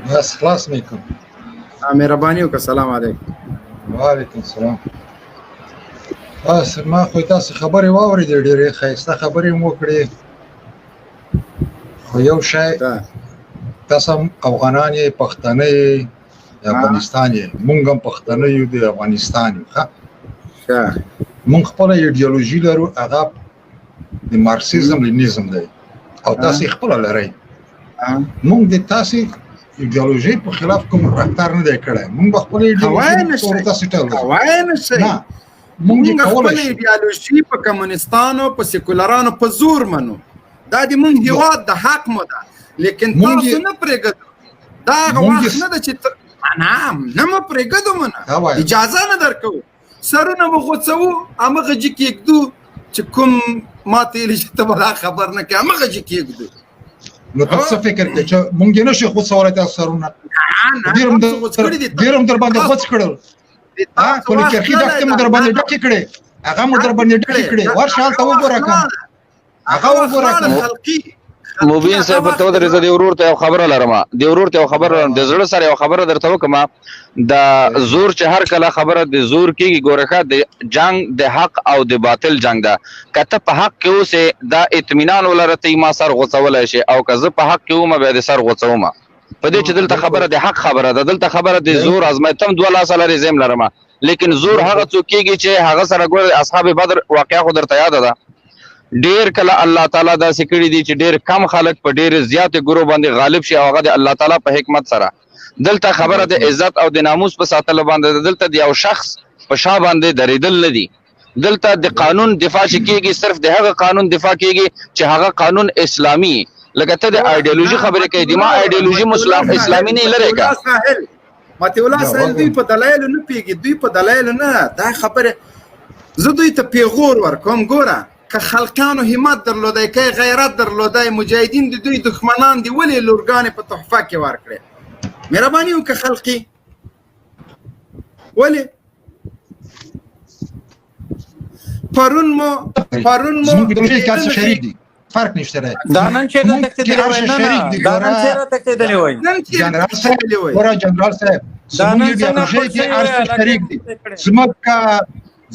بس خلاص مې کړ. مهرباني وکړه. سلام علیکم. وعلیکم السلام. بس ما خو تاسو خبرې واورېدې، ډېرې ښایسته خبرې مو وکړې، خو یو شی، تاسو هم افغانان یې، پښتانه یې، د افغانستان یې، مونږ هم پښتانه یو، د افغانستان یو. ښه، مونږ خپله ایډیالوژي لرو، هغه د مارکسیزم لینیزم دی، او تاسو خپله لرئ. مونږ د تاسو ایډیالوژي په خلاف کوم رفتار نه دی کړی، مونږ به خپله ایډیالوژي تاسو ته وایي نشئ. نه، مونږ یې خپله کولی شو. ایډیالوژي په کمونستانو، په سیکولرانو په زور منو، دا د مونږ هیواد د حق مو ده، لیکن تاسو نه پرېږدو. دا هغه وخت نه ده چې نه نه مو پرېږدو، مونږ اجازه نه درکوو، سرونه مو غوڅوو، همغه جي کېږدو چې کوم ماته ویلي چې ته به دا خبر نه کړې، همغه جي کېږدو. نو ته څه فکر کوې چې مونږ یې نه شو غوڅولی تاسو سرونه؟ ډېر هم در باندې غوڅ کړل. ها، پل چرخي دښتې مو در باندې ډکې کړې، هغه مو در باندې ډکې کړې. ورشه هلته وګوره که هغه وګوره که. مبین صاحب ته ودرې، زه د ورور ته یو خبره لرم، د ورور ته یو خبره لرم، د زړه سره یو خبره درته وکم. د زور چې هر کله خبره د زور کېږي، ګوره ښه، د جنگ د حق او د باطل جنگ ده. که ته په حق کې اوسې، دا اطمینان ولره ته ما سر غوڅولی شې، او که زه په حق کې وم بیا د سر غوڅوم. په دې چې دلته خبره د حق خبره ده، دلته خبره د زور ازمای تم دوه لاسه لرې، زه هم لرم، لیکن زور هغه څوک کېږي چې هغه سره ګوره اصحاب بدر واقعا خو درته یاده ده. ډیر کله الله تعالی داسې کړي دي چې ډیر کم خلک په ډیر زیات ګروه باندې غالب شي، او هغه د الله تعالی په حکمت سره. دلته خبره د عزت او د ناموس په ساتلو باندې ده، دلته د یو شخص په شا باندې درېدل نه دي. دلته د قانون دفاع چې کېږي، صرف د هغه قانون دفاع کېږي چې هغه قانون اسلامي. لکه ته د ایډیالوژي خبرې کوې، د ما ایډیالوژي اسلامي نه لرې که. مطیع الله ساحل، دوی په دلایلو نه پوهېږي، دوی په دلایلو نه دا خبره. زه دوی ته پیغور ورکوم، ګوره که خلقانو همت درلودای، که غیرت درلودای، مجاهدین د دوی دښمنان دي، ولې لورګانې په تحفه کې ورکړې؟ مهرباني وکړه خلقي، ولې؟ پرون مو زموږ ایډیالوژي کې هر څه شریک دي، فرق نشته دی. دا نن چې تښتېدلی وای، نه نه، دا نن چېرې تښتېدلی وای؟ جنرال صاحب، ګوره جنرال صاحب، زموږ ایډیالوژي کې هر څه شریک دي، ځمکه،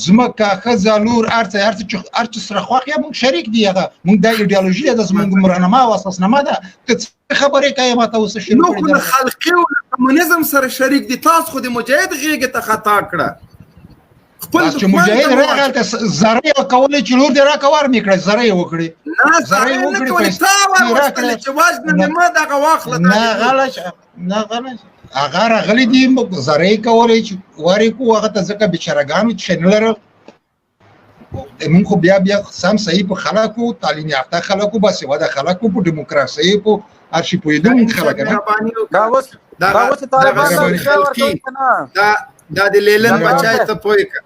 ځمکه، ښځه، لور، هر څه، هر څه چې هر څه سره خوښ یې موږ شریک دي. هغه موږ دا ایډیالوژي ده، زموږ مرنما او اساسنامه ده. ته څه خبرې کوې ما ته اوس شروع نو کړې خو ده؟ له خلقي او له کمونیزم سره شریک دي، تاسو خو د مجاهد غېږې ته خطا کړه. خپل بس چې دښمن مجاهد ته راغی هلته زره یې کولې چې لور دې راکړه، ور مې کړه، زره یې وکړې. نه، زره زره یې یې نه وکړې، کولې، پیسې تا یې ور راکړې. وستلې چې وژنه مې مه دغه واخله، دا نه دې غلی شه، نه غلی شه. هغه راغلي دي، موږ زره یې کولې چې ور یې کړو هغه ته، ځکه بېچارهګانو چې نه لرل. موږ خو بیا بیا سم صحیح په خلکو، تعلیم یافته خلکو، باسواده خلکو، په ډیموکراسۍ، په هر شي پوهېدو موږ خلک نه. مهرباني وکړه. دا اوس دا اوس طالبان مهرباني. دا ورکوي که نه؟ دا د لیلن جنرال بچای صاحب. ته پوه کړه.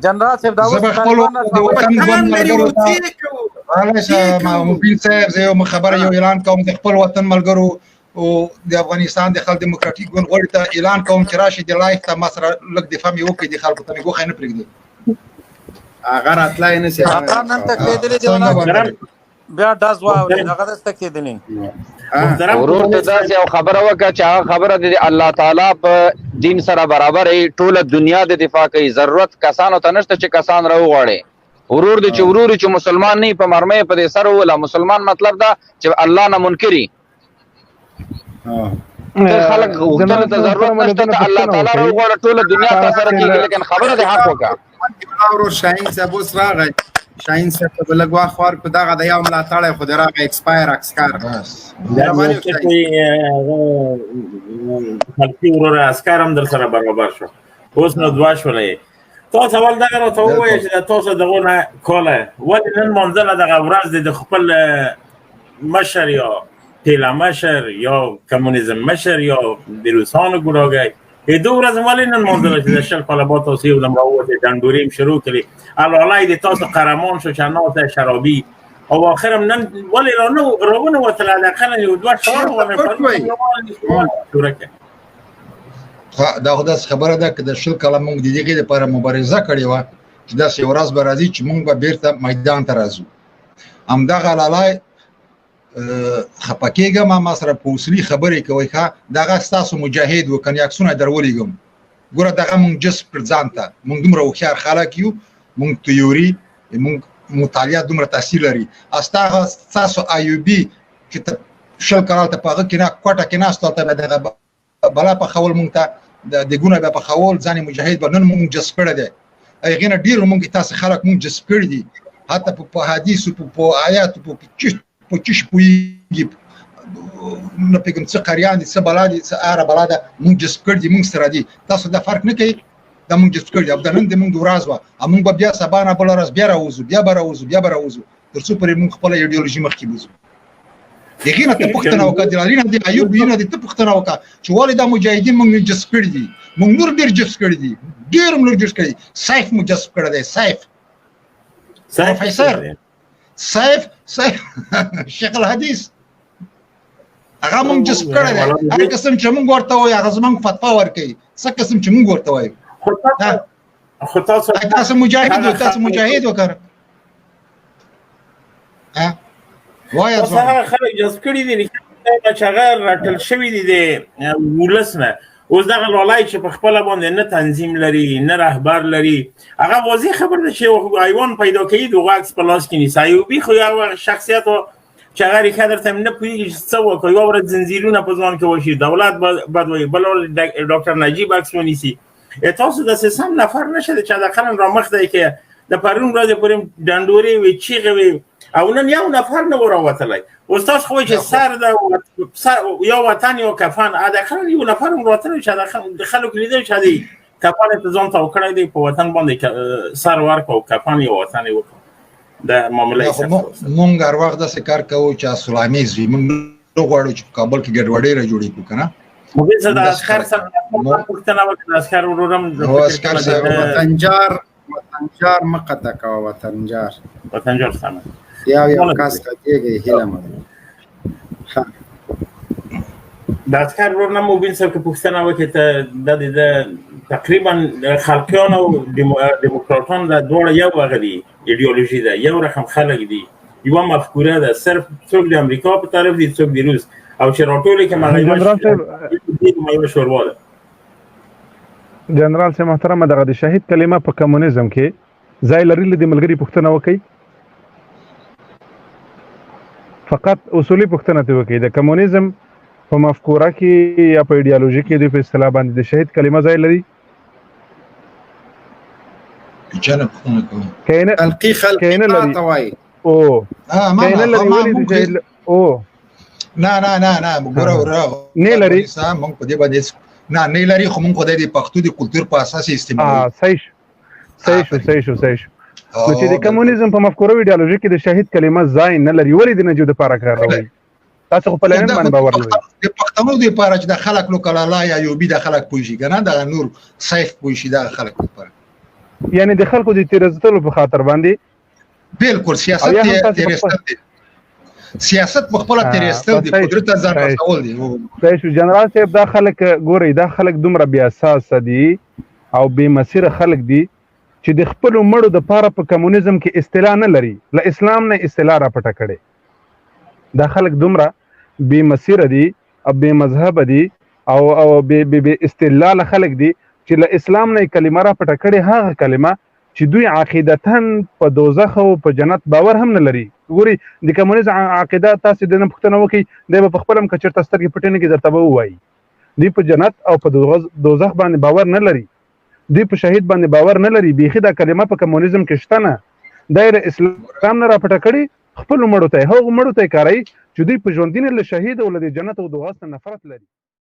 جنرال صاحب، دا زه اوس به خپل طالبان د وطن وطن ګوند لري، ملګرو ته وڅې کوو. غلی شه، څه کوو؟ مبین صاحب، زه یو خبره یو اعلان کوم د خپل وطن ملګرو او د افغانستان د خلک دیموکراتیک ګوند غړي ته اعلان کوم چې راشي د لایف ته، ما سره لږ دفاع مې وکړي، د خلکو ته مې ګوښه نه پرېږدي. هغه راتلای نه شي. هغه نن تښتېدلی دی، څنګه ولاړ. باندې؟ بیا ډز واورېد، هغه داسې تښتېدلی. محترم ورور ته داسې یو خبره وکړه چې هغه خبره د الله تعالی په دین سره برابر وي، ټوله دنیا د دفاع کوي، ضرورت کسانو ته نشته چې کسان راوغواړي. ورور دې چې ورور چې مسلمان نه په مرمۍ په دې سر ووله، مسلمان مطلب دا چې الله نه منکري. ته خلک غوښتنو ته ضرورت نشته، ته الله تعالی راوغواړه، ټوله دنیا تا سره کېږي، لیکن خبره دې حق وکړه. ورور شاهین صاحب اوس راغی، شاهین صاحب ته به لږ وخت ورکړو، دغه د یو ملاتړی خو دې راغی، اکسپایر عسکر. بس. دا مهرباني نو وکړئ. چې خلقي ورور عسکر هم در سره برابر شو، اوس نو دوه شولې. تاسو اول دغه راته ووایه چې دا تاسو دغه نه کوله ولې نن منځله دغه ورځ دې د خپل مشر یا ټیله مشر یا کمونیزم مشر یا د روسانو ګوډاګی ای دوه ورځې ولې نن منځله چې د 20 کاله بعد تاسو یو دم راووتې، ډنډورې هم شروع کړې، الالای دې تاسو قهرمان شو چې ناسته شرابي، او آخر هم نن ولې راونه وتله؟ حداقل یو دوه شعار ونه پټ وای. شروع کړه. دا خو داسې خبره ده که د 20 کاله موږ د دغې لپاره مبارزه کړې وه چې داسې یو ورځ به راځي چې موږ به بېرته میدان ته راځو. همدغه لالای خپه کېږم، ما سره په اصولي خبرې کوئ. ښه، دغه ستاسو مجاهد و کني، عکسونه درولېږم. ګوره دغه مونږ جذب کړ ځان ته، مونږ دومره هوښیار خلک یو، مونږ تیوري، مونږ مطالعه دومره تاثیر لري. استا تاسو ایوبي چې ته 20 کاله ته په هغه کې نه کوټه کې ناست، ته به دغه بلا په خول، مونږ ته د ګونه به په خول ځان مجاهد به نن مونږ جذب کړی دی. هغې نه ډېر مونږ تاسو خلک مونږ جذب کړي دي، حتی په حدیثو، په آیاتو، په چش پوهېږي، نه پوهېږم څه قریان دي، څه بلا دي، څه اره بلا ده، مونږ جذب کړي دي، مونږ سره دي. تاسو دا فرق نه کوي، دا مونږ جذب کړي. او دا نن د مونږ ورځ وه، مونږ به بیا سبا نه بله ورځ بیا راوځو، بیا به راوځو، بیا به راوځو، تر څو پورې مونږ خپله ایډیولوژي مخکې بوځو. دغې نه ته پوښتنه وکړه، د علي نه، د ایوب نه دې ته پوښتنه وکړه چې ولې دا مجاهدین مونږ جذب کړي دي. مونږ نور ډېر جذب کړي دي، ډېر نور جذب کړي. سیف مو جذب کړی دی، سیف پروفیسور سیف، سیف شیخ الحدیث، هغه مونږ جذب کړی دی. هر قسم چې مونږ ورته وایو هغه زمونږ فتوا ورکوي، څه قسم چې مونږ ورته وایو. خو تاسو تاسو مجاهد، تاسو مجاهد وکړه. ها وایه، تاسو هغه خلک جذب کړي دي چې هغه راټل شوي دي د ولس نه. اوس دغه لالای چې په خپله باندې نه تنظیم لري نه رهبر لري، هغه واضح خبر ده چې ایوان پیدا کوي، د هغه عکس په لاس کې نیسي. ایوبي خو یو شخصیت و چې هغه ریښه درته نه پوهېږي چې څه وکړي. یوه ورځ زنځیرونه په ځان کې وشي، دولت بد وایي، بله ورځ ډاکټر نجیب عکس ونیسي. تاسو داسې سم نفر نشه چې حداقل رامخ دی که د پرون ورځې پورې ډنډورې وي، چیغې وي، او نن یو نفر نه و راوتلی. اوس تاسو خو چې سر د یو وطن یو کفن، حداقل یو نفر هم راوتلی چې حداقل د خلکو لیدل چې دی کفن یې ته ځان تاو کړی دی، په وطن باندې سر ورکړه او کفن یو وطن یې وکړ. د معاملې مونږ هر وخت داسې کار کوو چې سلامیز وي. مونږ نه غواړو چې په کابل کې ګډوډۍ را جوړې کړو که نه. مبین صاحب، د عسکر صاحب پوښتنه وکړه، عسکر ورور هم عسکر صاحب. وطنجار، وطنجار مه قطع کوه، وطنجار، وطنجار سمه. یو یو کس غږېږي، هیله مو ده. د عسکر ورور نه مبین صاحب که پوښتنه وکړي، ته د تقریبا خلقیان او دیموکراتان دا دواړه یو هغه دي، ایډیولوژي ده، یو رقم خلک دي، یوه مفکوره ده، صرف څوک د امریکا په طرف دي، څوک د روس، او چې راټولې کې هغه یوه شوروا ده. جنرال صاحب محترمه، دغه د شهید کلمه په کمونیزم کې ځای لري؟ له دې ملګري پوښتنه وکړئ، فقط اصولي پوښتنه ترې وکړئ. د کمونیزم په مفکوره کې یا په ایډیالوژي کې دوی په اصطلاح باندې د شهید کلمه ځای لري؟ چا نه پوښتنه کوي؟ که خلقي، خلقي نه لري ته وایي. او که نه لري، ولې د شهید؟ او نه نه نه نه، ګوره وروره، نه لري. مونږ په دې باندې نه نه لري، خو مونږ خدای د پښتو د کلتور په اساس استعمالوو. صحیح شو، صحیح شو، صحیح شو، صحیح شو. نو چې د کمونیزم په مفکوره ایډیالوژي کې د شهید کلمه ځای نه لري، ولې د نجیب دپاره کاروي؟ تاسو خو په لینن باندې باور لرئ. د پښتنو دپاره چې د خلک لو کلالا یا یوبي د خلک پوه شي که نه، دغه نور سیف پوه شي دغه خلک لپاره، یعنی د خلکو د تېرېستلو په خاطر باندې. بالکل، سیاست تېرېستل دي، سیاست په خپله تېرېستل دي، قدرت ته ځان رسول دي. صحیح شو جنرال صاحب. دا خلک ګورئ، دا خلک دومره بې اساسه دي او بې مسیره خلک دي چې د خپلو مړو دپاره په کمونیزم کې اصطلاح نه لري، له اسلام نه اصطلاح را پټه کړې. دا خلک دومره بې مسیره دي او بې مذهبه دي او او بې بې بې استدلال خلک دي چې له اسلام نه کلمه را پټه کړې، هغه کلمه چې دوی عقیدتاً په دوزخ او په جنت باور هم نه لري. ګوري د کمونیزم عقیده، تاسې د نه پوښتنه وکړئ، دی به په خپله هم که چېرته سترګې پټې نه کړي درته به ووایي دوی په جنت او په دوزخ باندې باور نه لري، دوی په شهید باندې باور نه لري. بیخي دا کلمه په کمونیزم کې شته نه، دا یې له اسلام نه را پټه کړې، خپلو مړو ته یې، هغو مړو ته یې کاروي چې دوی په ژوندینه له شهید او له دې جنت او دوزخ نه نفرت لري.